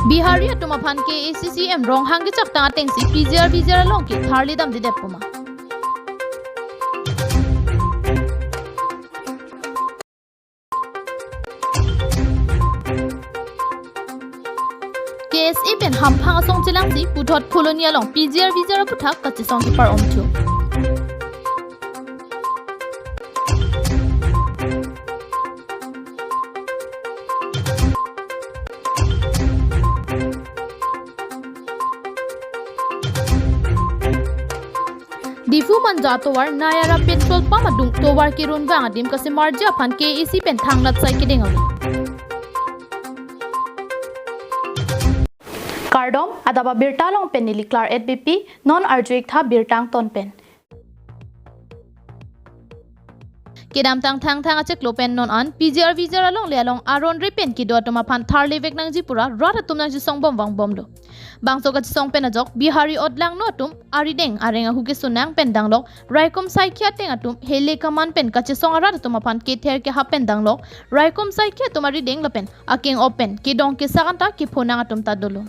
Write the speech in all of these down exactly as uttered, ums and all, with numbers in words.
Bihari atum aphan K A A C C M Ronghang kechaktang atengsi P G R V G R along ke tharli damdedet puma. K S A pen hamphang asong chelangsi puthot Colony along P G R V G R aputhak kachesong kepar-om thu. Diphu Manja atovar Nayara petrol pump adung tovar kerun vang adim kasemarji aphan K A A C pen thangnat sai kedeng ave. Kardom, adap abirta along pen neli Klar et B P, non arju-ik tha birta angton pen. Kedamtang Thangthang achiklo pen non an P G R V G R alongle along aron re pen kedo atum aphan tharli vek nangji pura rat atum nangchesong bom vangbom do. Bangso kachesong pen ajok Bihari otlangno atum arideng areng ahu kesunang pen danglok raikom saikhi ateng atum hele kaman pen kachesong arat atum aphan kether kehap pen danglok raikom saikhi atum arideng lapen akeng-op pen kedong kesak anta kephonang atum ta dolo.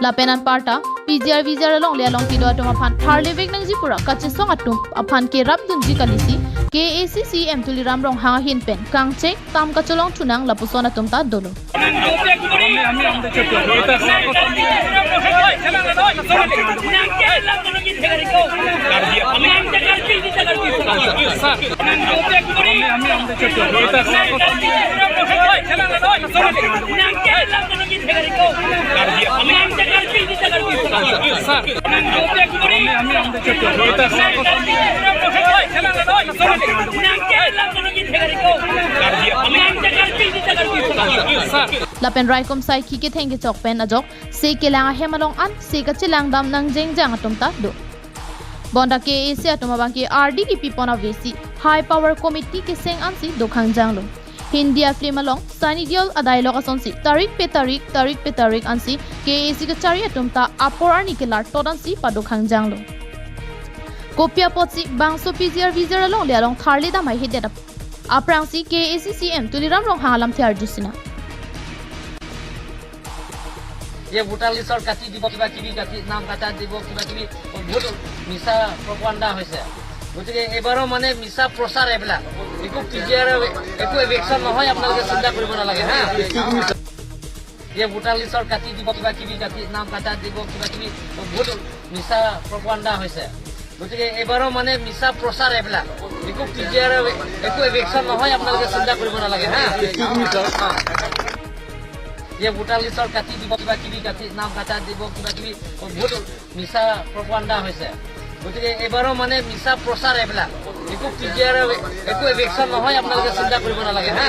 Lapen anparta P G R V G R alongle along kedo atum aphan tharli vek nangji pura kachesong atum aphan kerap dunji kalisi K A A C C M Tuliram Ronghang ahin pen kangcheng tam kacholong thunang lapuson atum ta dolo. Lapen raikom saikhi ketheng kechok pen ajok se kelang ahem along an se kachelang dam nangjengjang atum ta do. Bonta K A A C atum abangke ardi kepipon avesi High Power Committee keseng ansi dokhang janglo. Hindi a-film along Sunny Deol a-dialogue asonsi tarik pe tarik, tarik pe tarik ansi K A A C kachari atum ta apor arni kelar tot ansi padokhang janglo. Kopi apotsi bangso P G R V G R alongle along tharli dam haihedet ap-, aphrangsi K A A C C M Tuliram Ronghang alamthe arjusina. যে ভোটাৰ লিষ্টৰ কাটি দিব, কিবা কিবি কাটি, নাম কাটা দিব, কিবা কিবি বহুত মিছা প্ৰপাগাণ্ডা হৈছে। গতিকে এইবাৰো মানে মিছা প্ৰচাৰ এইবিলাক, একো পি জি আৰ, একো এভিকশ্যন নহয়, আপোনালোকে চিন্তা কৰিব নালাগে হা। যে ভোটাৰ লিষ্টৰ কাটি দিব, কিবা কিবি কাটি, নাম কাটা দিব, কিবা কিবি বহুত মিছা প্ৰপাগাণ্ডা হৈছে। গতিকে এইবাৰো মানে মিছা প্ৰচাৰ এইবিলাক, একো পি জি আৰ, একো এভিকশ্যন নহয়, আপোনালোকে চিন্তা কৰিব নালাগে হা। যে ভোটাৰ লিষ্টৰ কাটি দিব, কিবা কিবি কাটি, নাম কাটা দিব, কিবা কিবি বহুত মিছা প্ৰপাগাণ্ডা হৈছে। গতিকে এইবাৰো মানে মিছা প্ৰচাৰ এইবিলাক, একো পি জি আৰ, একো এভিকশ্যন নহয়, আপোনালোকে চিন্তা কৰিব নালাগে হা।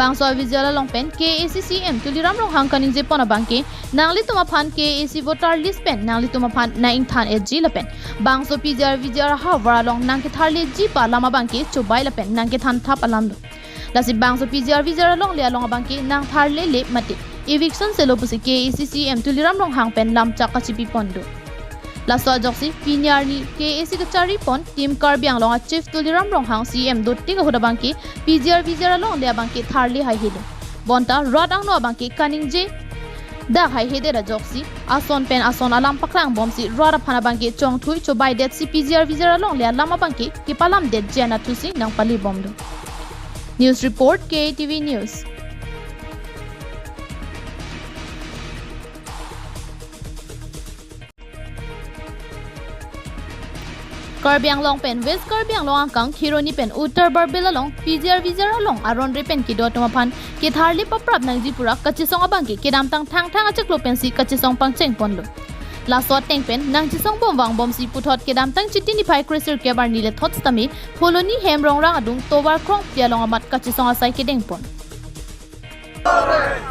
Bangso a-V G R along pen K A A C C M Tuliram Ronghang kaningjepon abangke, nanglitum aphan K A A C voter list pen nanglitum aphan nang-ingthan-etji lapen bangso P G R V G R ahavar along nangketharleji pu alam abangke chobai lapen nangkethan thap alam do. Lasi bangso P G R V G R alongle along abangke nangtharlele mate eviction selo pusi K A A C C M Tuliram Ronghang pen lamchak kachipipon do. Laso ajoksi pini arni K A A C kacharipon Team Karbi Anglong a-Chief Tuliram Ronghang C M dotik ahut abangke P G R V G R alongle abangke tharle haihelo. Bonta rat angno abangke kaningje dak haihedet ajoksi ason pen ason alam paklangbomsi rat aphan abangke chongthui chobaidetsi P G R V G R alongle alam abangke kepalamdetji anatthusi nangpalibomlo. News report, K A T V News. Karbi Anglong pen West Karbi Anglong angkang Kheroni pen Uttar Borbil along P G R V G R along aron re pen kedo atum aphan ketharli paprap nangji pura kachesong abangke kedamtang Thangthang achiklo pensi kachesong pangcheng ponlo. Laso ateng pen nangchesong bom vangbomsi puthot kedamtang Chiti niphai kresirkep arni le thot sitame Phuloni hem rongrang adung tovar krongpi along amat kachesong asai kedeng pon.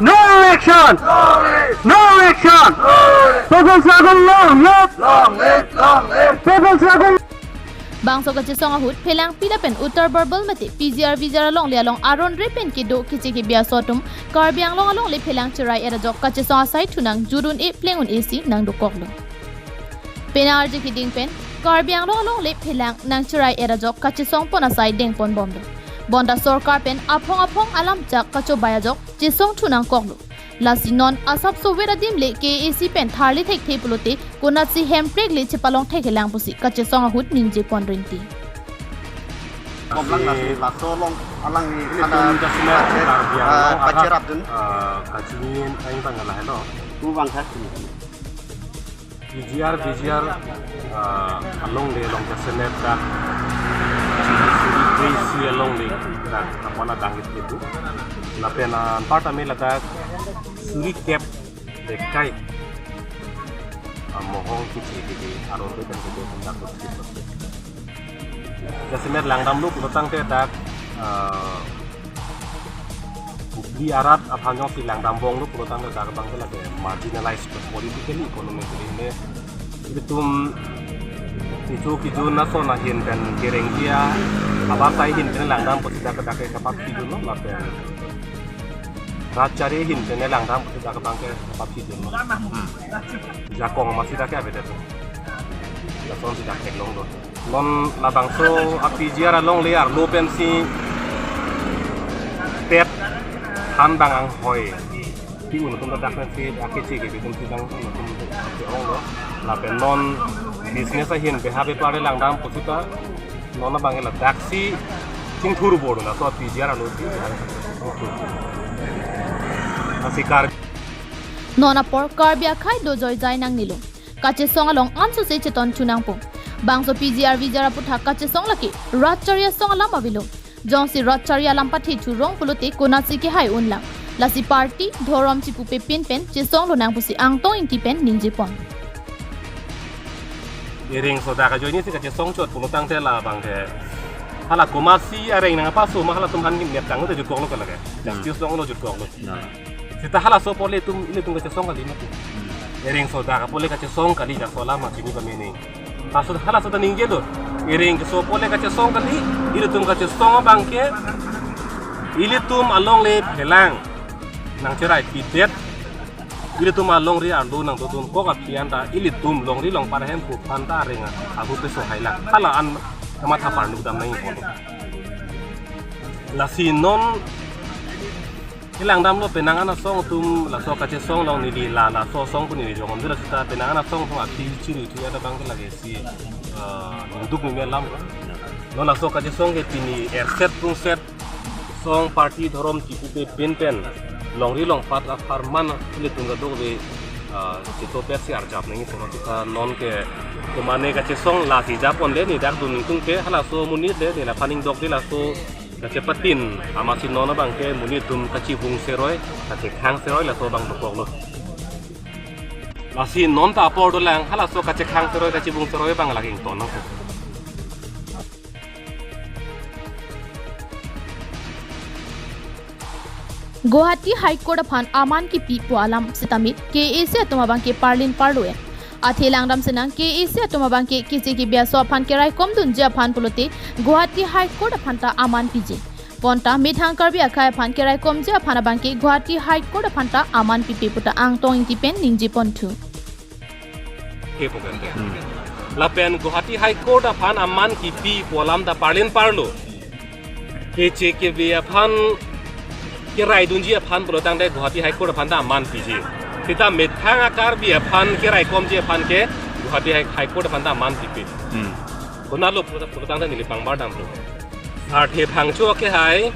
No action! No action! People's struggle long live! Long live! Long live! People's struggle! Bangso kachesong ahut Phelangpi lapen Uttar Borbil mate P G R V G R alongle along aron re pen kedo keche kebi aso atum Karbi Anglong alongle phelang cherai-et ajok kachesong asai thunang jut un-e pleng un-e si nangdokoklo. Penang arje keding pen Karbi Anglong alongle phelang nangcherai-et ajok kachesong pon asai deng pon bomlo. Bonta sorkar pen aphong aphong alam chak kachobai ajok chesong thu nangkoklo. Lasi non asapso vet adim le K A A C pen tharli thekthe pulote konatsi hemprek le chepalong thekthelang pusi kachesong ahut ningje pon rinti. Komlang nasi laso along alang ni ilitum khana jasemet kache-, Karbi ah, Anglong kache arat, rapdun. Ah, kachini aing bang lahelo. Tu bang kha. P G R, V G R, ah, alongle along jasemet dak suri kre-isi alongle dak apon adang itu. Lapen, ah, anparta me ladak suri kep dekai, ah, mohong kichi kichi aron re pen kichi dak. Jasemet langdamlo pulotangte dak, ah, Hubli arat aphan jongsi langdam bonglo pulotangte dak abangke lake marginalized politically, economically le. Itum kichu kichu nason ahin pen kereng dia, abasai ahin pen langdam pusi dak dak ke kapap sidunlo lapen rat chari ahin pen langdam pusi dak abangke kapap sidunlo. Hmm. Jakong masi dak ke avedet. Lasonsi dak theklonglo. Non labangso a P G R alongle arlo pensi tet han bang anghoi pi-un atum dak pensi dak keche kebi atum si bang un atum ke-onglo. Lapen non business ahin beha bepar langdam pusi ta non abang ladaksi chingthur bor laso a P G R alongsi chingthur bor. Asi Kar- Non apor Karbi akhei dojoijai nangnelo. Kachesong along ansose cheton thu nangpo. Bangso P G R V G R aputhak kachesong lake rat chari asong alam avelo. Jongsi rat chari alam pathe thu rong pulote konatsi kehai unlang. Lasi party, dhorom chipupe pin pen chesong lonang pusi Angtong Ingti pen ningje pon. Ereng sodak ajoinesi kachesong chot pulotangte labangke hala komatsi areng nangpaso ma halatum aphan neptang te jutkoklo kalake. Hmm. Justice longlo jutkoklo. Nah. Seta halaso apor le itum, ilitum kachesong kali mati. Hmm. Ereng sodak apor le kachesong kali, jasemet alam chini pamene. Laso halaso ta ningjelo. Ereng keso apor le kachesong kali, ilitum kachesong abangke ilitum alongle phelang nangcherai pidet. Ilitum alongri arlo nangdodun kok aphi anta ilitum longri longpat ahemphu aphanta areng ahut peso hailang. Hala an kamatha parnuk dam nangji. Lasi non kelangdamlo penang an asong atum laso kachesong along neli la laso asong pu neli jongom dula seta penang an asong atum aphi chiri thu ya ta bang ke lage si, eh, ningduk ningme alam. Non laso kachesong ke pini erset prungset song party dhorom chipupe pin pen longri longpat apharman ilitum kadokave, ah, chitopet si arjap nangji sema seta non ke kumane kachesong lasi japon le ni dak dun ningtung ke halaso amonit le ni laphan ingdok de laso kachepatin amatsi non abang ke monit atum kachibung seroi kachekhang seroi laso abang dokoklo. Lasi non ta apor dolang halaso kachekhang seroi kachibung seroi abang lake ington nangkok. Guwahati High Court aphan aman kipi pu alam sitame K A A C atum abang ke parlin parlo-en. Athe langdam senang K A A C atum abang ke keche kebi aso aphan keraikom dunji aphan pulote Guwahati High Court aphan ta aman piji. Bonta methang Karbi akhei aphan keraikomji aphan abang ke Guwahati High Court aphan ta aman pipe pu ta Angtong Ingti pen ningje ponthu. Ke pu pen ke. Hmm. Lapen Guwahati High Court aphan aman kipi pu alam ta parlin parlo. Keche kebi aphan kerai dunji aphan pulotangte Guwahati High Court aphan ta aman piji. Seta methang a Karbi aphan keraikomji aphan ke Guwahati High, High Court aphan ta aman pipe. Hmm. Konatlo pulo, pulotangte neli pangbar damlo. Sarthe Phangcho akehai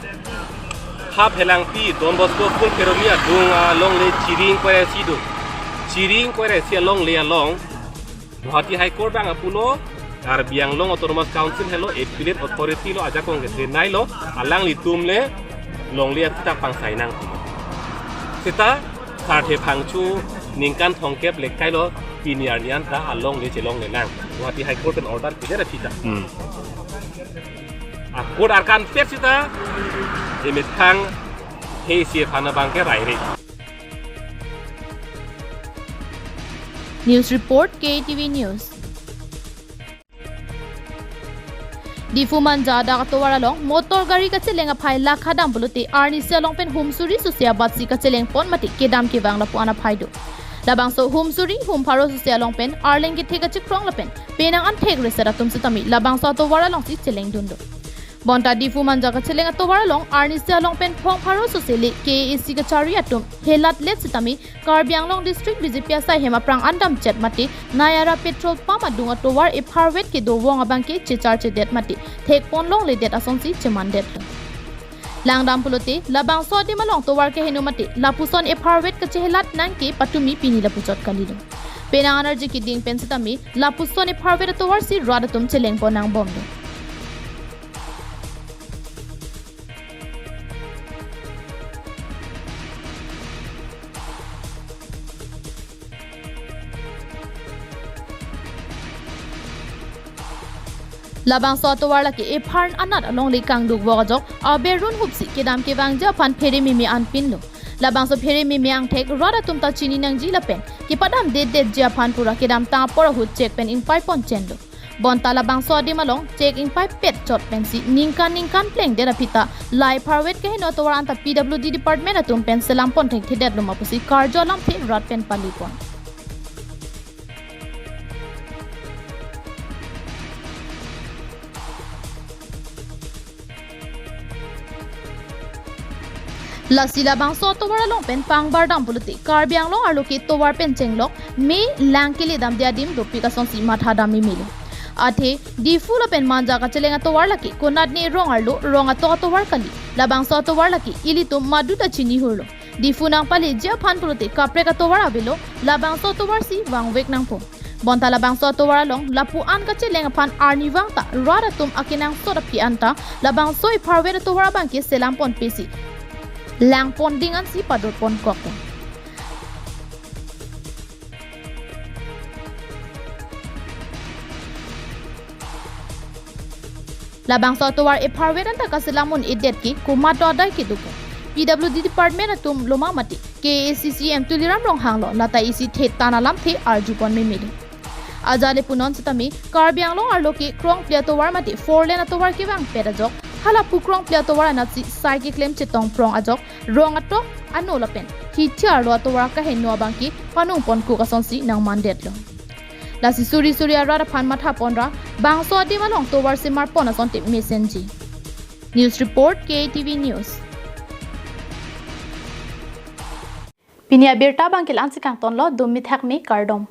ha Phelangpi Don Bosco School Kheroni adung alongle Chiring Koiresi do. Chiring Koiresi alongle along Guwahati High Court abang pulo Karbi Anglong Autonomous Council helo, appellate authority lo, ajakong ke denai lo, alanglitum le longle akhita pangsai nang. Seta sarthe phangcho ningkan thomkep lekai lo, pini arni anta alongle chelongle nang. Guwahati High Court pen order pidet aphi ta. Hmm. A court arkan pet seta emethang he isi aphan abang ke raire. News report, K T V News. Diphu Manja adak atovar along motor gari kacheleng aphai lakha dam pulote arnisi along pen hum suri suse abatsi kacheleng pon mate kedam kevang lapu-an aphai do. Labangso hum suri hum pharo suse along pen arleng kethe kachekrong lapen penang an thek reset atum sitame labangso atovar alongsi chelengdun do. Bonta Diphu Manja kacheleng atovar along arnisi along pen phong pharo suse le K A A C kachari atum helat let sitame Karbi Anglong District B J P asai hem aphrang an damchet mate Nayara petrol pump adung atovar epharvet kedo vong abang ke chechar chedet mate thek pon longledet asonsi chemandetlo. Langdam pulote labangso adim along tovar keheno mate lapuson epharvet kachehelat nang ke patumi pini lapuchot kalilo. Penang an arje keding pen sitame lapuson epharvet atovarsi rat atum cheleng pon nangbomlo. Labangso atovar lake epharn anat alongle kangduk vok ajok aberun hupsi kedam kevangji aphan phere meme anpinlo. Labangso phere meme angthek rat atum ta chini nangji lapen kepadam dedetji aphan pura kedamtang apor ahut chek pen ingpai pon chenlo. Bonta labangso adim along chek ingpai pet chot pensi ningkan ningkan plengdet aphi ta la epharvet keheno atovar anta P W D department atum pen selam pon thekthedetlo ma pusi karjo alamthe rat pen pali pon. Lasi labangso atovar along pen pangbar dam pulote Karbi Anglong arlo ke tovar pen chenglok me lang kele damde adim dopik asonsi matha dam mimilo. Athe Diphu lapen Manja kacheleng atovar lake konatne rong arlo rong atok atovar kali. Labangso atovar lake ilitum madu ta chini hurlo. Diphu nangpaleji aphan pulote kaprek atovar avelo, labangso atovarsi vangvek nangpo. Bonta labangso atovar along lapu-an kacheleng aphan arnivang ta rat atum akenangsot aphi anta labangso epharvet atovar abang ke selam pon pesi lang pon ding ansi padot pon kok. Labangso atovar epharvet anta kaselam un-edet ke komat adai kedo ke. P W D department atumlo ma mate K A A C C M Tuliram Ronghanglo lata isi thet tan alamthe arju pon mimilo. Ajat le punon sitame Karbi Anglong arlo ke krongpli atovar mate four lane atovar kevang pet ajok hala pu krongpli atovar anatsi sai keklem chetong prong ajok rong atok ano lapen hithi arlo atovar kaheno abang ke panung pon kuk asonsi nangmandetlo. Lasi suri suri arat aphan matha ponra bangso adim along tovar semar pon asonte mesenji. News report, K T V News. Pini abirta abang ke la-ansi kangtonlo, dumi thakmi kardom.